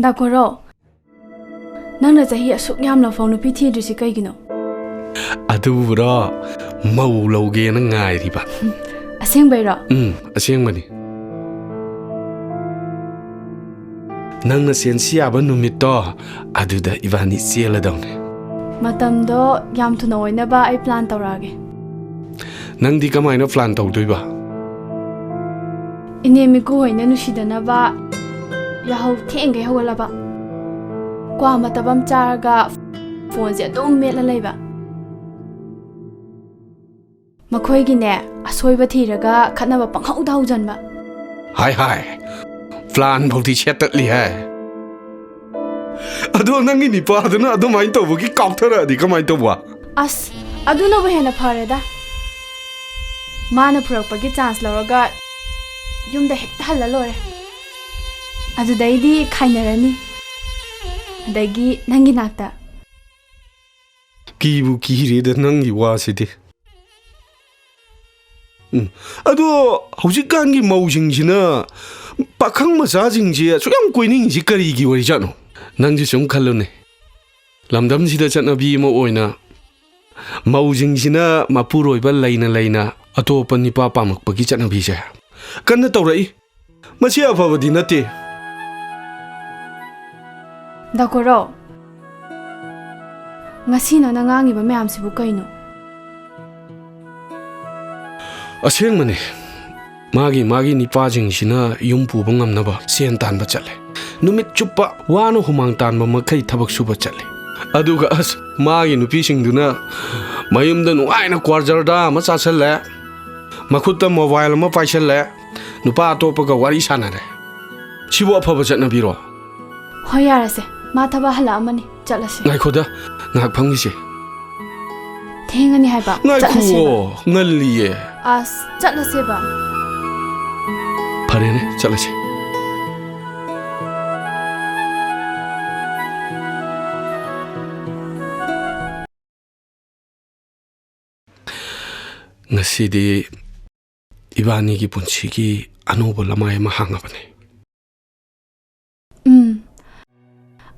ꯗꯥ ꯀꯣꯔꯧ, ꯅꯪꯅ ꯆꯍꯤ ꯑꯁꯨꯛ ꯌꯥꯝꯂꯐꯥꯎ ꯅꯨꯄꯤ ꯊꯤꯗ꯭ꯔꯤꯁꯤ ꯀꯩꯒꯤꯅꯣ? ꯑꯗꯨꯕꯨꯔꯣ, ꯃꯧ ꯂꯧꯒꯦꯅ ꯉꯥꯏꯔꯤꯕ꯫ ꯑꯁꯦꯡꯕꯩꯔꯣ? ꯎꯝ, ꯑꯁꯦꯡꯕꯅꯤ꯫ ꯅꯪꯅ ꯁꯦꯟꯁꯤ ꯌꯥꯕ ꯅꯨꯃꯤꯠꯇꯣ, ꯑꯗꯨꯗ ꯏꯕꯥꯅꯤ ꯆꯦꯜꯂꯗꯧꯅꯦ꯫ ꯃꯇꯝꯗꯣ ꯌꯥꯝ ꯊꯨꯅ ꯑꯣꯏꯅꯕ ꯑꯩ ꯄ꯭ꯂꯥꯟ ꯇꯧꯔꯛꯑꯒꯦ꯫ ꯅꯪꯗꯤ ꯀꯃꯥꯏꯅ ꯄ꯭ꯂꯥꯟ ꯇꯧꯗꯣꯏꯕ? ꯏꯅꯦ ꯃꯤꯀꯨ ꯍꯣꯏꯅ ꯅꯨꯡꯁꯤꯗꯅꯕ ꯌꯥꯍꯧ ꯊꯦꯡꯈꯩ ꯍꯧꯒꯠꯂꯕ, ꯀ꯭ꯋꯥ ꯃꯇꯞ ꯑꯃ ꯆꯥꯔꯒ ꯐꯣꯟꯁꯦ ꯑꯗꯨꯝ ꯃꯦꯠꯂ ꯂꯩꯕ꯫ ꯃꯈꯣꯏꯒꯤꯅꯦ, ꯑꯁꯣꯏꯕ ꯊꯤꯔꯒ ꯈꯠꯅꯕ ꯄꯪꯍꯧꯗ ꯍꯧꯖꯟꯕ꯫ ꯍꯥꯏ ꯍꯥꯏ, ꯄ꯭ꯂꯥꯟ ꯐꯥꯎꯗꯤ ꯁꯦꯠꯇꯠꯂꯤ ꯍꯥꯏ꯫ ꯑꯗꯣ ꯅꯪꯒꯤ ꯅꯤꯄꯥꯗꯨꯅ ꯑꯗꯨꯃꯥꯏꯅ ꯇꯧꯕꯒꯤ ꯀꯥꯎꯊꯔꯛꯑꯗꯤ ꯀꯃꯥꯏꯅ ꯇꯧꯕ? ꯑꯁ, ꯑꯗꯨꯅꯕꯨ ꯍꯦꯟꯅ ꯐꯔꯦꯗ꯫ ꯃꯥꯅ ꯐꯨꯔꯛꯄꯒꯤ ꯆꯥꯟꯁ ꯂꯧꯔꯒ ꯌꯨꯝꯗ ꯍꯦꯛꯇ ꯍꯜꯂ ꯂꯣꯏꯔꯦ꯫ ꯑꯗꯨꯗꯩꯗꯤ ꯈꯥꯏꯅꯔꯅꯤ꯫ ꯑꯗꯒꯤ ꯅꯪꯒꯤ ꯅꯥꯛꯇ꯫ ꯀꯤꯕꯨ ꯀꯤꯔꯦꯗ ꯅꯪꯒꯤ ꯋꯥꯁꯤꯗꯤ꯫ ꯎꯝ꯫ ꯑꯗꯣ ꯍꯧꯖꯤꯛꯀꯥꯟꯒꯤ ꯃꯧꯁꯤꯡꯁꯤꯅ ꯄꯥꯈꯪ ꯃꯆꯥꯁꯤꯡꯁꯦ ꯑꯁꯨꯛ ꯌꯥꯝ ꯀꯣꯏꯅꯤꯡꯉꯤꯁꯤ ꯀꯔꯤꯒꯤ ꯑꯣꯏꯔꯤꯖꯥꯠꯅꯣ? ꯅꯪꯁꯨ ꯁꯨꯝ ꯈꯜꯂꯨꯅꯦ꯫ ꯂꯝꯗꯝꯁꯤꯗ ꯆꯠꯅꯕꯤ ꯑꯃ ꯑꯣꯏꯅ ꯃꯧꯁꯤꯡꯁꯤꯅ ꯃꯄꯨꯔꯣꯏꯕ ꯂꯩꯅ ꯂꯩꯅ ꯑꯇꯣꯞꯄ ꯅꯤꯄꯥ ꯄꯥꯝꯃꯛꯄꯒꯤ ꯆꯠꯅꯕꯤꯁꯦ ꯀꯟꯅ ꯇꯧꯔꯛꯏ꯫ ꯃꯁꯤ ꯑꯐꯕꯗꯤ ꯅꯠꯇꯦ꯫ ꯗꯥ ꯀꯣꯔꯧ, ꯉꯁꯤ ꯅꯪꯅ ꯉꯥꯡꯉꯤꯕ ꯃꯌꯥꯝꯁꯤꯕꯨ ꯀꯩꯅꯣ? ꯑꯁꯦꯡꯕꯅꯤ, ꯃꯥꯒꯤ ꯃꯥꯒꯤ ꯅꯤꯄꯥꯁꯤꯡꯁꯤꯅ ꯌꯨꯝ ꯄꯨꯕ ꯉꯝꯅꯕ ꯁꯦꯟ ꯇꯥꯟꯕ ꯆꯠꯂꯦ꯫ ꯅꯨꯃꯤꯠ ꯆꯨꯞꯄ ꯋꯥꯅ ꯍꯨꯃꯥꯡ ꯇꯥꯟꯕ ꯃꯈꯩ ꯊꯕꯛ ꯁꯨꯕ ꯆꯠꯂꯤ꯫ ꯑꯗꯨꯒ ꯑꯁ, ꯃꯥꯒꯤ ꯅꯨꯄꯤꯁꯤꯡꯗꯨꯅ ꯃꯌꯨꯝꯗ ꯅꯨꯡꯉꯥꯏꯅ ꯀ꯭ꯋꯥꯔ ꯖꯔꯗꯥ ꯑꯃ ꯆꯥꯁꯜꯂꯦ, ꯃꯈꯨꯠꯇ ꯃꯣꯕꯥꯏꯜ ꯑꯃ ꯄꯥꯏꯁꯜꯂꯦ, ꯅꯨꯄꯥ ꯑꯇꯣꯞꯄꯒ ꯋꯥꯔꯤ ꯁꯥꯟꯅꯔꯦ꯫ ꯁꯤꯕꯨ ꯑꯐꯕ ꯆꯠꯅꯕꯤꯔꯣ? ꯍꯣꯏ, ꯌꯥꯔꯦꯁꯦ, ꯃꯥ ꯊꯕꯛ ꯍꯜꯂꯛꯑꯝꯃꯅꯤ, ꯆꯠꯂꯁꯤ꯫ ꯉꯥꯏꯈꯣꯗ, ꯉꯥꯏꯍꯥꯛ ꯐꯝꯈꯤꯁꯦ꯫ ꯊꯦꯡꯉꯅꯤ ꯍꯥꯏꯕ, ꯆꯠꯂꯁꯦꯕ꯫ ꯉꯥꯏꯈꯨꯑꯣ, ꯉꯜꯂꯤꯌꯦ꯫ ꯑꯁ, ꯆꯠꯂꯁꯦꯕ꯫ ꯐꯔꯦꯅꯦ, ꯆꯠꯂꯁꯦ꯫ ꯉꯁꯤꯗꯤ ꯏꯕꯥꯅꯤꯒꯤ ꯄꯨꯟꯁꯤꯒꯤ ꯑꯅꯧꯕ ꯂꯃꯥꯏ ꯑꯃ ꯍꯥꯡꯉꯕꯅꯦ꯫ ꯎꯝ,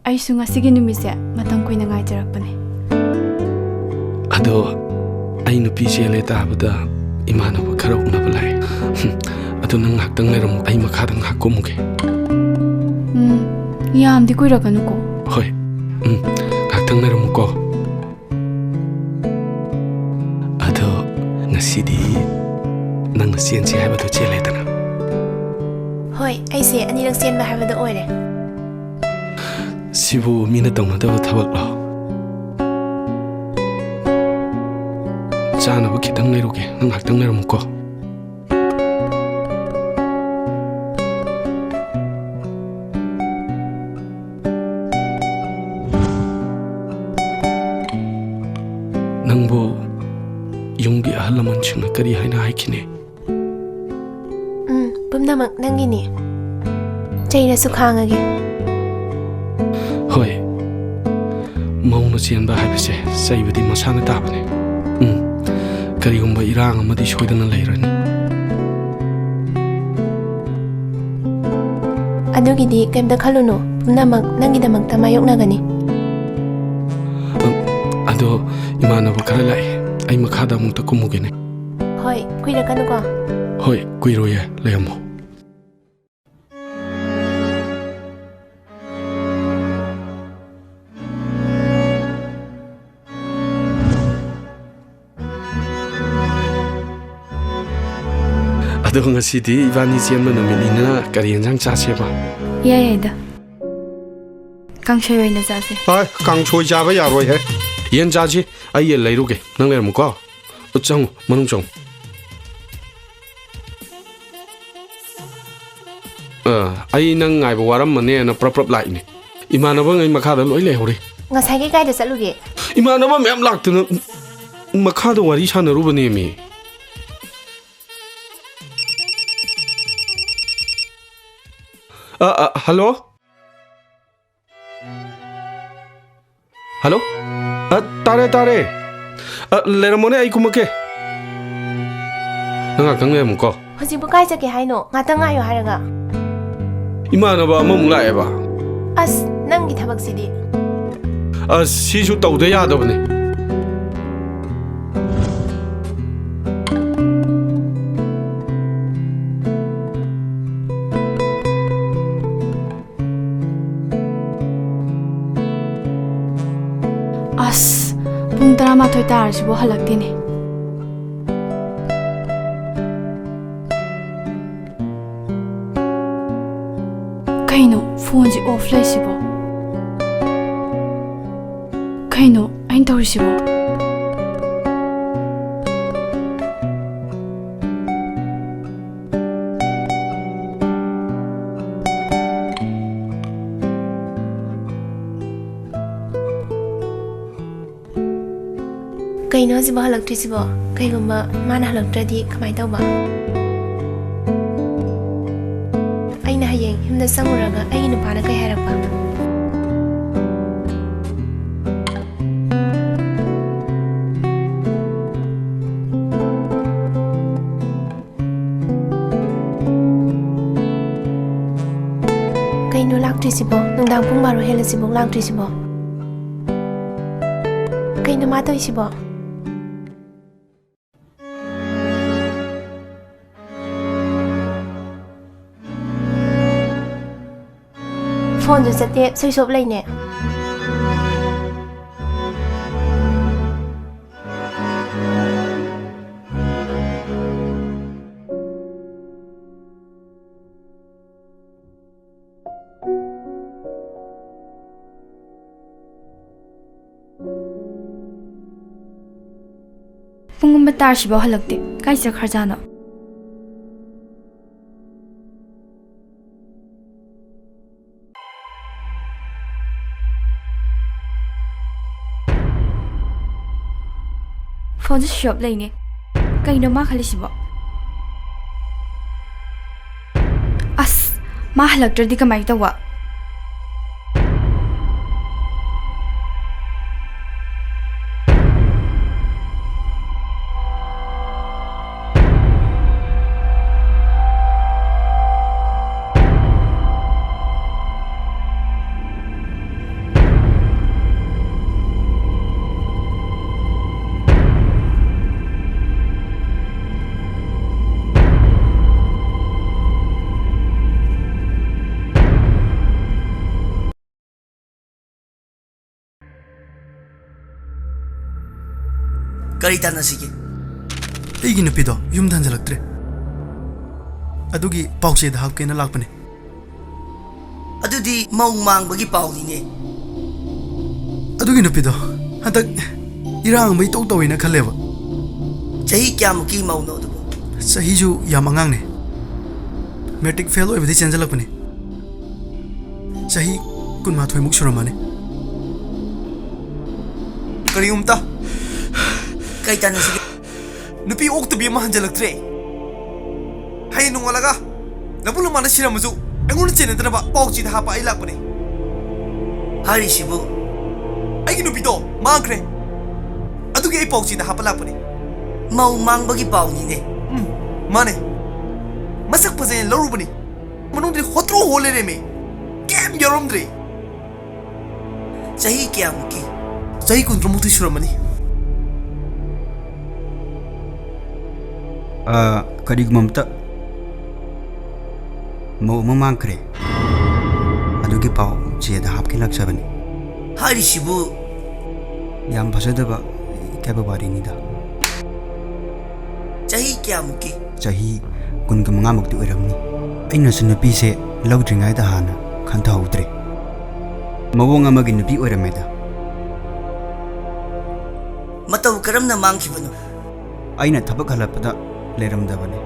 ꯑꯩꯁꯨ ꯉꯁꯤꯒꯤ ꯅꯨꯃꯤꯠꯁꯦ ꯃꯇꯝ ꯀꯨꯏꯅ ꯉꯥꯏꯖꯔꯛꯄꯅꯦ꯫ ꯑꯗꯣ ꯑꯩ ꯅꯨꯄꯤ ꯆꯦꯜꯂꯦ ꯇꯥꯕꯗ ꯏꯃꯥꯟꯅꯕ ꯈꯔ ꯎꯅꯕ ꯂꯥꯛꯑꯦ꯫ ꯑꯗꯣ ꯅꯪ ꯉꯥꯏꯍꯥꯛꯇꯪ ꯂꯩꯔꯝꯃꯨ, ꯑꯩ ꯃꯈꯥꯗ ꯉꯥꯏꯍꯥꯛ ꯀꯨꯝꯃꯨꯒꯦ꯫ ꯎꯝ, ꯌꯥꯝꯗꯤ ꯀꯨꯏꯔꯛꯀꯅꯨꯀꯣ꯫ ꯍꯣꯏ, ꯎꯝ, ꯉꯥꯏꯍꯥꯛꯇꯪ ꯂꯩꯔꯝꯃꯨꯀꯣ꯫ ꯑꯗꯣ ꯉꯁꯤꯗꯤ ꯅꯪꯅ ꯆꯦꯟꯁꯤ ꯍꯥꯏꯕꯗꯣ ꯆꯦꯜꯂꯦꯗꯅ? ꯍꯣꯏ, ꯑꯩꯁꯦ ꯑꯅꯤꯔꯛ ꯆꯦꯟꯕ ꯍꯥꯏꯕꯗꯣ ꯑꯣꯏꯔꯦ꯫ ꯁꯤꯕꯨ ꯃꯤꯅ ꯇꯧꯅꯗꯕ ꯊꯕꯛꯂꯣ? ꯆꯥꯅꯕ ꯈꯤꯇꯪ ꯂꯩꯔꯨꯒꯦ, ꯅꯪ ꯉꯥꯏꯍꯥꯛꯇꯪ ꯂꯩꯔꯝꯃꯨꯀꯣ꯫ ꯅꯪꯕꯨ ꯌꯨꯝꯒꯤ ꯑꯍꯜ ꯂꯃꯟꯁꯤꯡꯅ ꯀꯔꯤ ꯍꯥꯏꯅ ꯍꯥꯏꯈꯤꯅꯤ? ꯎꯝ, ꯄꯨꯝꯅꯃꯛ ꯅꯪꯒꯤꯅꯤ꯫ ꯆꯩꯔꯁꯨ ꯈꯥꯡꯉꯒꯦ꯫ ꯍꯣꯏ, ꯃꯧꯅ ꯆꯦꯟꯕ ꯍꯥꯏꯕꯁꯦ ꯆꯩꯕꯗꯤ ꯃꯁꯥꯅ ꯇꯥꯕꯅꯤ꯫ ꯎꯝ, ꯀꯔꯤꯒꯨꯝꯕ ꯏꯔꯥꯡ ꯑꯃꯗꯤ ꯁꯣꯏꯗꯅ ꯂꯩꯔꯅꯤ꯫ ꯑꯗꯨꯒꯤꯗꯤ ꯀꯩꯝꯇ ꯈꯜꯂꯨꯅꯨ, ꯄꯨꯝꯅꯃꯛ ꯅꯪꯒꯤꯗꯃꯛꯇ ꯃꯥꯌꯣꯛꯅꯒꯅꯤ꯫ ꯑ-, ꯑꯗꯣ ꯏꯃꯥꯟꯅꯕ ꯈꯔ ꯂꯥꯛꯑꯦ, ꯑꯩ ꯃꯈꯥꯗ ꯑꯃꯨꯛꯇ ꯀꯨꯝꯃꯨꯒꯦꯅꯦ꯫ ꯍꯣꯏ, ꯀꯨꯏꯔꯛꯀꯅꯨꯀꯣ꯫ ꯍꯣꯏ, ꯀꯨꯏꯔꯣꯏꯌꯦ, ꯂꯩꯔꯝꯃꯣ꯫ ꯑꯗꯣ ꯉꯁꯤꯗꯤ ꯏꯕꯥꯅꯤ ꯆꯦꯟꯕ ꯅꯨꯃꯤꯠꯅꯤꯅ ꯀꯔꯤ ꯌꯦꯟꯖꯥꯡ ꯆꯥꯁꯦꯕ? ꯌꯥꯏ ꯌꯥꯏꯗ꯫ ꯀꯥꯡꯁꯣꯏ ꯑꯣꯏꯅ ꯆꯥꯁꯦ꯫ ꯍꯣꯏ, ꯀꯥꯡꯁꯣꯏ ꯆꯥꯕ ꯌꯥꯔꯣꯏꯍꯦ꯫ ꯌꯦꯟ ꯆꯥꯁꯤ꯫ ꯑꯩ ꯌꯦꯟ ꯂꯩꯔꯨꯒꯦ, ꯅꯪ ꯂꯩꯔꯝꯃꯨꯀꯣ꯫ ꯆꯪꯉꯨ, ꯃꯅꯨꯡ ꯆꯪꯉꯨ꯫ ꯑ, ꯑꯩ ꯅꯪ ꯉꯥꯏꯕ ꯋꯥꯔꯝꯃꯅꯦꯅ ꯄ꯭ꯔꯞ ꯄ꯭ꯔꯞ ꯂꯥꯛꯏꯅꯦ꯫ ꯏꯃꯥꯟꯅꯕꯉꯩ ꯃꯈꯥꯗ ꯂꯣꯏ ꯂꯩꯍꯧꯔꯤ꯫ ꯉꯁꯥꯏꯒꯩ ꯀꯥꯏꯗ ꯆꯠꯂꯨꯒꯦ? ꯏꯃꯥꯟꯅꯕ ꯃꯌꯥꯝ ꯂꯥꯛꯇꯅ ꯃꯈꯥꯗ ꯋꯥꯔꯤ ꯁꯥꯟꯅꯔꯨꯕꯅꯦꯃꯤ꯫ ꯑ, ꯑ, ꯍꯜꯂꯣ? ꯍꯜꯂꯣ? ꯑ, ꯇꯥꯔꯦ, ꯇꯥꯔꯦ꯫ ꯑ, ꯂꯩꯔꯝꯃꯣꯅꯦ, ꯑꯩ ꯀꯨꯝꯃꯛꯀꯦ꯫ ꯅꯪ ꯉꯥꯛꯇꯪ ꯂꯩꯔꯝꯃꯨꯀꯣ꯫ ꯍꯧꯖꯤꯛꯄꯨ ꯀꯥꯏ ꯆꯠꯀꯦ ꯍꯥꯏꯅꯣ? ꯉꯥꯛꯇꯪ ꯉꯥꯏꯌꯣ ꯍꯥꯏꯔꯒ꯫ ꯏꯃꯥꯟꯅꯕ ꯑꯃꯃꯨꯛ ꯂꯥꯛꯑꯦꯕ꯫ ꯑꯁ, ꯅꯪꯒꯤ ꯊꯕꯛꯁꯤꯗꯤ꯫ ꯑꯁ, ꯁꯤꯁꯨ ꯇꯧꯗ ꯌꯥꯗꯕꯅꯦ꯫ ꯑꯁ, ꯄꯨꯡ ꯇꯔꯥꯃꯥꯊꯣꯏ ꯇꯥꯔꯁꯤꯕꯨ ꯍꯜꯂꯛꯇꯦꯅꯦ꯫ ꯀꯩꯅꯣ ꯐꯣꯟꯁꯤ ꯑꯣꯐ ꯂꯩꯁꯤꯕꯣ? ꯀꯩꯅꯣ ꯑꯩꯅ ꯇꯧꯔꯤꯁꯤꯕꯣ? ꯀꯩꯅꯣ ꯍꯧꯖꯤꯛꯐꯥꯎ ꯍꯜꯂꯛꯇ꯭ꯔꯤꯁꯤꯕꯣ? ꯀꯩꯒꯨꯝꯕ ꯃꯥꯅ ꯍꯜꯂꯛꯇ꯭ꯔꯗꯤ ꯀꯃꯥꯏꯅ ꯇꯧꯕ? ꯑꯩꯅ ꯍꯌꯦꯡ ꯌꯨꯝꯗ ꯆꯪꯉꯨꯔꯒ ꯑꯩꯒꯤ ꯅꯨꯄꯥꯅ ꯀꯩ ꯍꯥꯏꯔꯛꯄ? ꯀꯩꯅꯣ ꯂꯥꯛꯇ꯭ꯔꯤꯁꯤꯕꯣ? ꯅꯨꯡꯗꯥꯡ ꯄꯨꯡ ꯕꯥꯔꯣ ꯍꯦꯜꯂꯁꯤꯕꯣ ꯂꯥꯛꯇ꯭ꯔꯤꯁꯤꯕꯣ? ꯀꯩꯅꯣ ꯃꯥ ꯇꯧꯔꯤꯁꯤꯕꯣ? ꯐꯣꯟꯁꯨ ꯆꯠꯇꯦ, ꯁ꯭ꯋꯤꯆ ꯑꯣꯐ ꯂꯩꯅꯦ꯫ ꯃꯇꯥꯔꯁꯤꯐꯥꯎ ꯍꯜꯂꯛꯇꯦ꯫ ꯀꯥꯏ ꯆꯠꯈ꯭ꯔꯖꯥꯠꯅꯣ? ꯐꯣꯟꯁꯦ switch off ꯂꯩꯅꯦ꯫ ꯀꯩꯅꯣ ꯃꯥ ꯈꯜꯂꯤꯁꯤꯕꯣ? ꯑꯁ, ꯃꯥ ꯍꯜꯂꯛꯇ꯭ꯔꯗꯤ ꯀꯃꯥꯏꯅ ꯇꯧꯕ? ꯀꯔꯤ ꯇꯥꯟꯅꯁꯤꯒꯦ? ꯑꯩꯒꯤ ꯅꯨꯄꯤꯗꯣ ꯌꯨꯝꯗ ꯍꯟꯖꯤꯜꯂꯛꯇ꯭ꯔꯦ꯫ ꯑꯗꯨꯒꯤ ꯄꯥꯎꯆꯦꯗ ꯍꯥꯞꯀꯦꯅ ꯂꯥꯛꯄꯅꯦ꯫ ꯑꯗꯨꯗꯤ ꯃꯧ ꯃꯥꯡꯕꯒꯤ ꯄꯥꯎꯅꯤꯅꯦ꯫ ꯑꯗꯨꯒꯤ ꯅꯨꯄꯤꯗꯣ ꯍꯟꯗꯛ ꯏꯔꯥꯡ ꯑꯃ ꯏꯇꯧ ꯇꯧꯋꯦꯅ ꯈꯜꯂꯦꯕ꯫ ꯆꯍꯤ ꯀꯌꯥꯃꯨꯛꯀꯤ ꯃꯧꯅꯣ ꯑꯗꯨꯕꯨ? ꯆꯍꯤꯁꯨ ꯌꯥꯝ ꯑꯉꯥꯡꯅꯦ꯫ ꯃꯦꯇ꯭ꯔꯤꯛ ꯐꯦꯜ ꯑꯣꯏꯕꯗꯒꯤ ꯆꯦꯟꯖꯜꯂꯛꯄꯅꯦ꯫ ꯆꯍꯤ ꯀꯨꯟꯃꯥꯊꯣꯏꯃꯨꯛ ꯁꯨꯔꯝꯃꯅꯤ꯫ ꯀꯔꯤꯒꯨꯝꯕ ꯀꯩ ꯇꯥꯟꯅꯁꯤꯒꯦ? ꯅꯨꯄꯤ ꯑꯣꯛꯇꯕꯤ ꯑꯃ ꯍꯟꯖꯜꯂꯛꯇ꯭ꯔꯦ꯫ ꯍꯌꯦꯡ ꯅꯣꯡꯉꯥꯜꯂꯒ ꯂꯕꯨꯛ ꯂꯃꯥꯟꯅ ꯁꯤꯔꯝꯃꯁꯨ ꯑꯩꯉꯣꯟꯗ ꯆꯦꯟꯅꯗꯅꯕ ꯄꯥꯎꯆꯦꯗ ꯍꯥꯞꯄ ꯑꯩ ꯂꯥꯛꯄꯅꯦ꯫ ꯍꯥꯏꯔꯤꯁꯤꯕꯨ? ꯑꯩꯒꯤ ꯅꯨꯄꯤꯗꯣ ꯃꯥꯡꯈ꯭ꯔꯦ꯫ ꯑꯗꯨꯒꯤ ꯑꯩ ꯄꯥꯎꯆꯦꯗ ꯍꯥꯞꯄ ꯂꯥꯛꯄꯅꯦ꯫ ꯃꯧ ꯃꯥꯡꯕꯒꯤ ꯄꯥꯎꯅꯤꯅꯦ꯫ ꯎꯝ, ꯃꯥꯅꯦ꯫ ꯃꯁꯛ ꯐꯖꯩꯅ ꯂꯧꯔꯨꯕꯅꯤ꯫ ꯃꯅꯨꯡꯗꯗꯤ ꯍꯣꯇ꯭ꯔꯣ ꯍꯣ ꯂꯩꯔꯝꯃꯦ꯫ ꯀꯩꯝ ꯌꯥꯎꯔꯝꯗ꯭ꯔꯦ꯫ ꯆꯍꯤ ꯀꯌꯥꯃꯨꯛꯀꯤ? ꯆꯍꯤ ꯀꯨꯟꯇꯔꯨꯛꯃꯨꯛꯇꯤ ꯁꯨꯔꯝꯃꯅꯤ꯫ ꯑ, ꯀꯔꯤꯒꯨꯝꯕ ꯑꯝꯇ ꯃꯧ ꯑꯃ ꯃꯥꯡꯈ꯭ꯔꯦ꯫ ꯑꯗꯨꯒꯤ ꯄꯥꯎ ꯆꯦꯗ ꯍꯥꯞꯀꯦ ꯂꯥꯛꯆꯕꯅꯤ꯫ ꯍꯥꯏꯔꯤꯁꯤꯕꯨ? ꯌꯥꯝ ꯐꯖꯗꯕ ꯏꯀꯥꯏꯕ ꯋꯥꯔꯤꯅꯤꯗ꯫ ꯆꯍꯤ ꯀꯌꯥꯃꯨꯛꯀꯤ? ꯆꯍꯤ ꯀꯨꯟꯒ ꯃꯉꯥꯃꯨꯛꯇꯤ ꯑꯣꯏꯔꯝꯅꯤ꯫ ꯑꯩꯅꯁꯨ ꯅꯨꯄꯤꯁꯦ ꯂꯧꯗ꯭ꯔꯤꯉꯩꯗ ꯍꯥꯟꯅ ꯈꯟꯊꯍꯧꯗ꯭ꯔꯦ꯫ ꯃꯑꯣꯡ ꯑꯃꯒꯤ ꯅꯨꯄꯤ ꯑꯣꯏꯔꯝꯃꯦꯗ꯫ ꯃꯇꯧ ꯀꯔꯝꯅ ꯃꯥꯡꯈꯤꯕꯅꯣ? ꯑꯩꯅ ꯊꯕꯛ ꯍꯜꯂꯛꯄꯗ ꯂꯩꯔꯝꯗꯕꯅꯤ꯫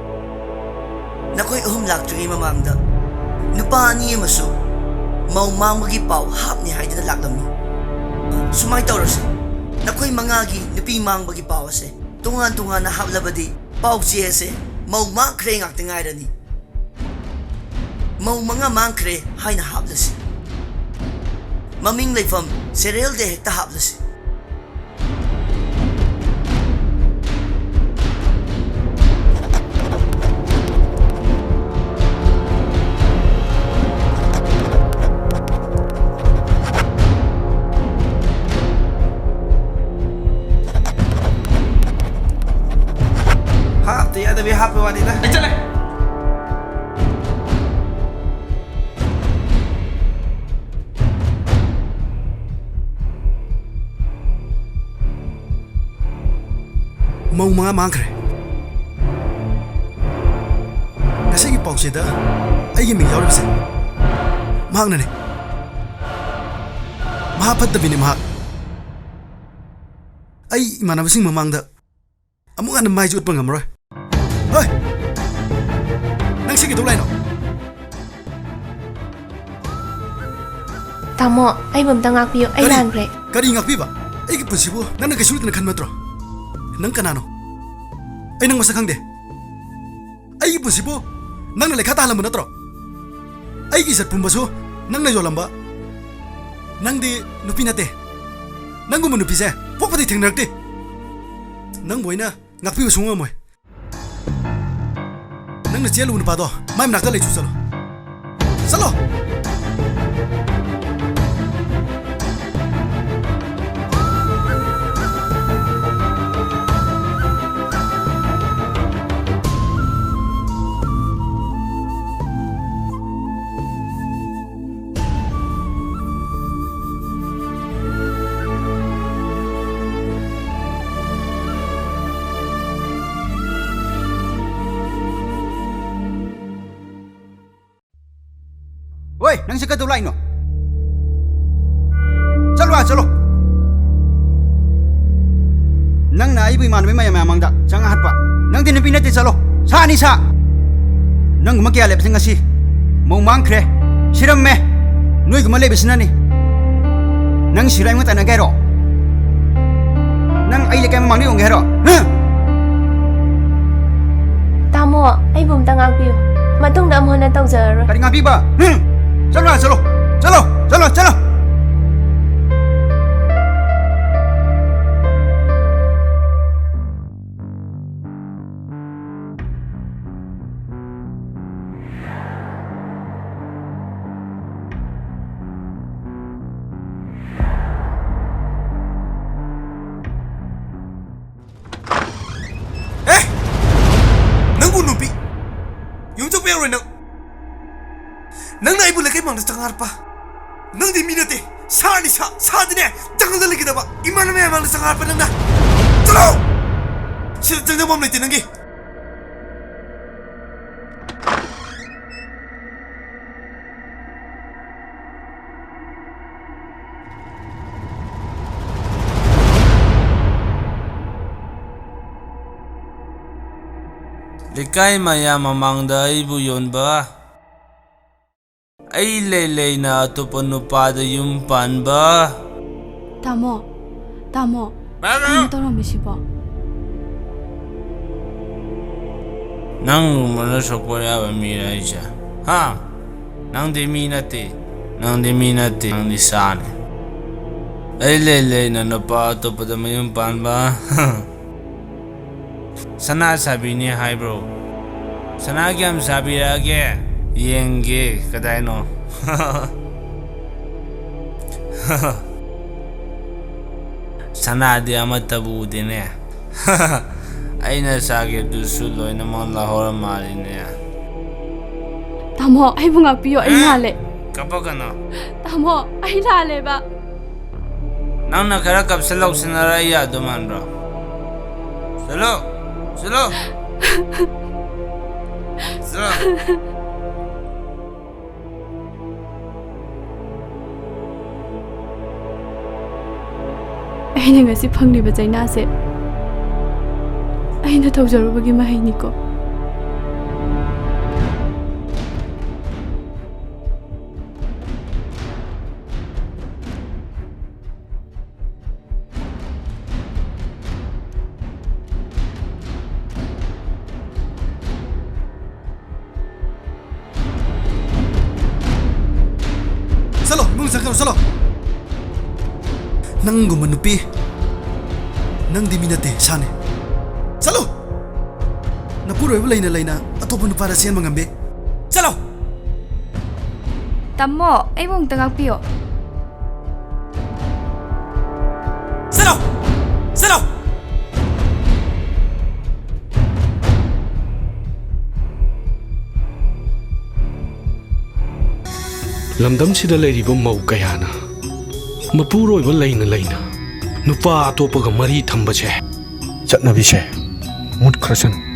ꯅꯈꯣꯏ ꯑꯍꯨꯝ ꯂꯥꯛꯇ꯭ꯔꯤꯉꯩ ꯃꯃꯥꯡꯗ ꯅꯨꯄꯥ ꯑꯅꯤ ꯑꯃꯁꯨ ꯃꯧ ꯃꯥꯡꯕꯒꯤ ꯄꯥꯎ ꯍꯥꯞꯅꯤ ꯍꯥꯏꯗꯨꯅ ꯂꯥꯛꯂꯝꯃꯤ꯫ ꯁꯨꯃꯥꯏꯅ ꯇꯧꯔꯁꯤ, ꯅꯈꯣꯏ ꯃꯉꯥꯒꯤ ꯅꯨꯄꯤ ꯃꯥꯡꯕꯒꯤ ꯄꯥꯎ ꯑꯁꯦ ꯇꯣꯉꯥꯟ ꯇꯣꯉꯥꯟꯅ ꯍꯥꯞꯂꯕꯗꯤ ꯄꯥꯎ ꯆꯦ ꯑꯁꯦ ꯃꯧ ꯃꯥꯡꯈ꯭ꯔꯦ ꯉꯥꯛꯇ ꯉꯥꯏꯔꯅꯤ꯫ ꯃꯧ ꯃꯉꯥ ꯃꯥꯡꯈ꯭ꯔꯦ ꯍꯥꯏꯅ ꯍꯥꯞꯂꯁꯤ꯫ ꯃꯃꯤꯡ ꯂꯩꯐꯝ serialꯗ ꯍꯦꯛꯇ ꯍꯥꯞꯂꯁꯤ꯫ ꯍꯥꯞꯇ ꯌꯥꯗꯕꯤ ꯍꯥꯞꯄ ꯋꯥꯅꯤꯗ꯫ ꯑꯩ ꯆꯠꯂꯦ꯫ ꯃꯧ ꯃꯉꯥ ꯃꯥꯡꯈ꯭ꯔꯦ꯫ ꯉꯁꯤꯒꯤ ꯄꯥꯎꯆꯦꯗ ꯑꯩꯒꯤ ꯃꯤꯡ ꯌꯥꯎꯔꯤꯕꯁꯦ ꯃꯍꯥꯛꯅꯅꯦ꯫ ꯃꯍꯥꯛ ꯐꯠꯇꯕꯤꯅꯤ ꯃꯍꯥꯛ꯫ ꯑꯩ ꯏꯃꯥꯟꯅꯕꯁꯤꯡ ꯃꯃꯥꯡꯗ ꯑꯃꯨꯛ ꯍꯟꯅ ꯃꯥꯏꯁꯨ ꯎꯠꯄ ꯉꯝꯃꯔꯣꯏ꯫ ꯍꯣꯏ! ꯅꯪ ꯁꯤ ꯀꯩꯗꯧ ꯂꯥꯛꯏꯅꯣ? ꯇꯥꯃꯣ, ꯑꯩꯕꯨ ꯑꯝꯇ ꯉꯥꯛꯄꯤꯌꯨ, ꯑꯩ ꯀꯔꯤ? ꯂꯥꯟꯈ꯭ꯔꯦ꯫ ꯀꯔꯤ ꯉꯥꯛꯄꯤꯕ? ꯑꯩꯒꯤ ꯄꯨꯟꯁꯤꯕꯨ ꯅꯪꯅ ꯀꯩꯁꯨ ꯂꯩꯇꯅ ꯈꯟꯕ ꯅꯠꯇ꯭ꯔꯣ? ꯅꯪ ꯀꯅꯥꯅꯣ? ꯑꯩ ꯅꯪ ꯃꯁꯛ ꯈꯪꯗꯦ꯫ ꯑꯩꯒꯤ ꯄꯨꯟꯁꯤꯕꯨ ꯅꯪꯅ ꯂꯩꯈꯥ ꯇꯥꯍꯜꯂꯝꯕ ꯅꯠꯇ꯭ꯔꯣ? ꯑꯩꯒꯤ ꯏꯖꯠ ꯄꯨꯝꯕꯁꯨ ꯅꯪꯅ ꯌꯣꯜꯂꯝꯕ꯫ ꯅꯪꯗꯤ ꯅꯨꯄꯤ ꯅꯠꯇꯦ꯫ ꯅꯪꯒꯨꯝꯕ ꯅꯨꯄꯤꯁꯦ ꯄꯣꯛꯄꯗꯤ ꯊꯦꯡꯅꯔꯛꯇꯦ꯫ ꯅꯪꯕꯨ ꯑꯩꯅ ꯉꯥꯛꯄꯤꯕ ꯁꯨꯡꯉꯝ ꯉꯝꯃꯣꯏ꯫ ꯅꯪꯅ ꯆꯦꯜꯂꯨꯕ ꯅꯨꯄꯥꯗꯣ ꯃꯥꯏ ꯃꯅꯥꯛꯇ ꯂꯩꯁꯨ ꯆꯠꯂꯣ꯫ ꯆꯠꯂꯣ! ꯍꯣꯏ, ꯅꯪꯁꯦ ꯀꯩꯗꯧ ꯂꯥꯛꯏꯅꯣ? ꯆꯠꯂꯣ ꯑꯥ, ꯆꯠꯂꯣ꯫ ꯅꯪꯅ ꯑꯩ ꯏꯃꯥꯟꯅꯕꯤ ꯃꯌꯥꯝ ꯃꯃꯥꯡꯗ ꯆꯪꯍꯠꯄ꯫ ꯅꯪꯗꯤ ꯅꯨꯄꯤ ꯅꯠꯇꯦ, ꯆꯠꯂꯣ꯫ ꯁꯥꯅꯤ ꯁꯥ꯫ ꯅꯪꯒꯨꯝꯕ ꯀꯌꯥ ꯂꯩꯕꯁꯦ ꯉꯁꯤ ꯃꯧ ꯃꯥꯡꯈ꯭ꯔꯦ, ꯁꯤꯔꯝꯃꯦ꯫ ꯅꯣꯏꯒꯨꯝꯕ ꯂꯩꯕꯁꯤꯅꯅꯤ꯫ ꯅꯪ ꯁꯤꯔ ꯑꯩꯉꯣꯟꯗ ꯇꯥꯏꯅꯒꯦ ꯍꯥꯏꯔꯣ? ꯅꯪ ꯑꯩ ꯂꯩꯀꯥꯏ ꯃꯃꯥꯡꯗ ꯌꯣꯟꯒꯦ ꯍꯥꯏꯔꯣ? ꯍꯥ? ꯇꯥꯃꯣ, ꯑꯩꯕꯨ ꯑꯝꯇ ꯉꯥꯛꯄꯤꯌꯨ꯫ ꯃꯇꯨꯡꯗ ꯑꯃꯨꯛ ꯍꯟꯅ ꯇꯧꯖꯔꯔꯣꯏ꯫ ꯀꯔꯤ ꯉꯥꯛꯄꯤꯕ? ꯍꯨꯝ! ꯆꯠꯂꯣ, ꯆꯠꯂꯣ, ꯆꯠꯂꯣ, ꯆꯠꯂꯣ, ꯆꯠꯂꯣ꯫ ꯑꯦ! ꯅꯪꯕꯨ ꯅꯨꯄꯤ ꯌꯨꯝ ꯆꯠꯄ ꯌꯥꯔꯣꯏ ꯅꯪ꯫ ꯅꯪꯅ ꯑꯩꯕꯨ ꯂꯩꯀꯥꯏ ꯃꯥꯡꯗ ꯆꯪꯉꯥꯔꯛꯄ꯫ ꯅꯪꯗꯤ ꯃꯤ ꯅꯠꯇꯦ꯫ ꯁꯥꯅꯤ ꯁꯥ, ꯁꯥꯗꯤꯅꯦ ꯖꯪꯒꯜꯗ ꯂꯩꯒꯗꯕ꯫ ꯏꯃꯥꯅ ꯃꯌꯥꯝ ꯃꯥꯡꯗ ꯆꯪꯉꯥꯔꯛꯄ ꯅꯪꯅ꯫ ꯆꯠꯂꯣ! ꯁꯤꯗ ꯆꯪꯖꯐꯝ ꯂꯩꯇꯦ ꯅꯪꯒꯤ꯫ ꯂꯩꯀꯥꯏ ꯃꯌꯥꯝ ꯃꯃꯥꯡꯗ ꯑꯩꯕꯨ ꯌꯣꯟꯕ, ꯑꯩ ꯂꯩ ꯂꯩꯅ ꯑꯇꯣꯞꯄ ꯅꯨꯄꯥꯗ ꯌꯨꯝ ꯄꯥꯟꯕ꯫ ꯇꯥꯃꯣ, ꯇꯥꯃꯣ, ꯀꯩꯅꯣ ꯇꯧꯔꯝꯃꯤꯁꯤꯕꯣ? ꯅꯪꯒꯨꯝꯕꯅ ꯁꯣꯛꯄ ꯌꯥꯕ ꯃꯤꯔ ꯑꯩꯁꯦ? ꯍꯥ? ꯅꯪꯗꯤ ꯃꯤ ꯅꯠꯇꯦ꯫ ꯅꯪꯗꯤ ꯃꯤ ꯅꯠꯇꯦ꯫ ꯅꯪꯗꯤ ꯁꯥꯅꯤ꯫ ꯑꯩ ꯂꯩ ꯂꯩꯅ ꯅꯨꯄꯥ ꯑꯇꯣꯞꯄꯗ ꯃꯌꯨꯝ ꯄꯥꯟꯕ꯫ ꯁꯅꯥ ꯁꯥꯕꯤꯅꯤ ꯍꯥꯏꯕ꯭ꯔꯣ? ꯁꯅꯥ ꯀꯌꯥꯝ ꯁꯥꯕꯤꯔꯛꯑꯒꯦ? ꯌꯦꯡꯒꯦ꯫ ꯀꯗꯥꯏꯅꯣ? ꯁꯅꯥꯗꯤ ꯑꯃꯠꯇꯕꯨ ꯎꯗꯦꯅꯦ꯫ ꯑꯩꯅ ꯁꯥꯈꯤꯕꯗꯨꯁꯨ ꯂꯣꯏꯅꯃꯛ ꯂꯧꯍꯧꯔ ꯃꯥꯜꯂꯤꯅꯦ꯫ ꯇꯥꯃꯣ, ꯑꯩꯕꯨ ꯉꯥꯛꯄꯤꯌꯣ, ꯑꯩ ꯂꯥꯜꯂꯦ꯫ ꯀꯞꯄꯛꯀꯅꯣ꯫ ꯇꯥꯃꯣ, ꯑꯩ ꯂꯥꯜꯂꯦꯕ꯫ ꯅꯪꯅ ꯈꯔ ꯀꯞꯁꯤꯜ ꯂꯥꯎꯁꯤꯟꯅꯔ ꯑꯩ ꯌꯥꯗꯧ ꯃꯥꯟꯕ꯭ꯔꯣ? ꯆꯠꯂꯣ! ꯆꯠꯂꯣ! ꯆꯠꯂꯣ! ꯑꯩꯅ ꯉꯁꯤ ꯐꯪꯂꯤꯕ ꯆꯩꯅꯥꯁꯦ ꯑꯩꯅ ꯇꯧꯖꯔꯨꯕꯒꯤ ꯃꯍꯩꯅꯤꯀꯣ꯫ ꯆꯠꯂꯣ, ꯏꯃꯨꯡ ꯆꯪꯈ꯭ꯔꯣ, ꯆꯠꯂꯣ꯫ ꯅꯪꯒꯨꯝꯕ ꯅꯨꯄꯤ, ꯅꯪꯗꯤ ꯃꯤ ꯅꯠꯇꯦ, ꯁꯥꯅꯤ꯫ ꯆꯠꯂꯣ꯫ ꯅꯄꯨꯔꯣꯏꯕ ꯂꯩꯅ ꯂꯩꯅ ꯑꯇꯣꯞꯄ ꯅꯨꯄꯥꯗ ꯆꯦꯟꯕ ꯉꯝꯕꯤ? ꯆꯠꯂꯣ꯫ ꯇꯥꯃꯣ, ꯑꯩꯕꯨ ꯑꯃꯨꯛꯇ ꯉꯥꯛꯄꯤꯌꯣ꯫ ꯆꯠꯂꯣ! ꯆꯠꯂꯣ! ꯂꯝꯗꯝꯁꯤꯗ ꯂꯩꯔꯤꯕ ꯃꯧ ꯀꯌꯥꯅ ꯃꯄꯨꯔꯣꯏꯕ ꯂꯩꯅ ꯂꯩꯅ ꯅꯨꯄꯥ ꯑꯇꯣꯞꯄꯒ ꯃꯔꯤ ꯊꯝꯕꯁꯦ, ꯆꯠꯅꯕꯤꯁꯦ ꯃꯨꯠꯈ꯭ꯔꯁꯅꯨ꯫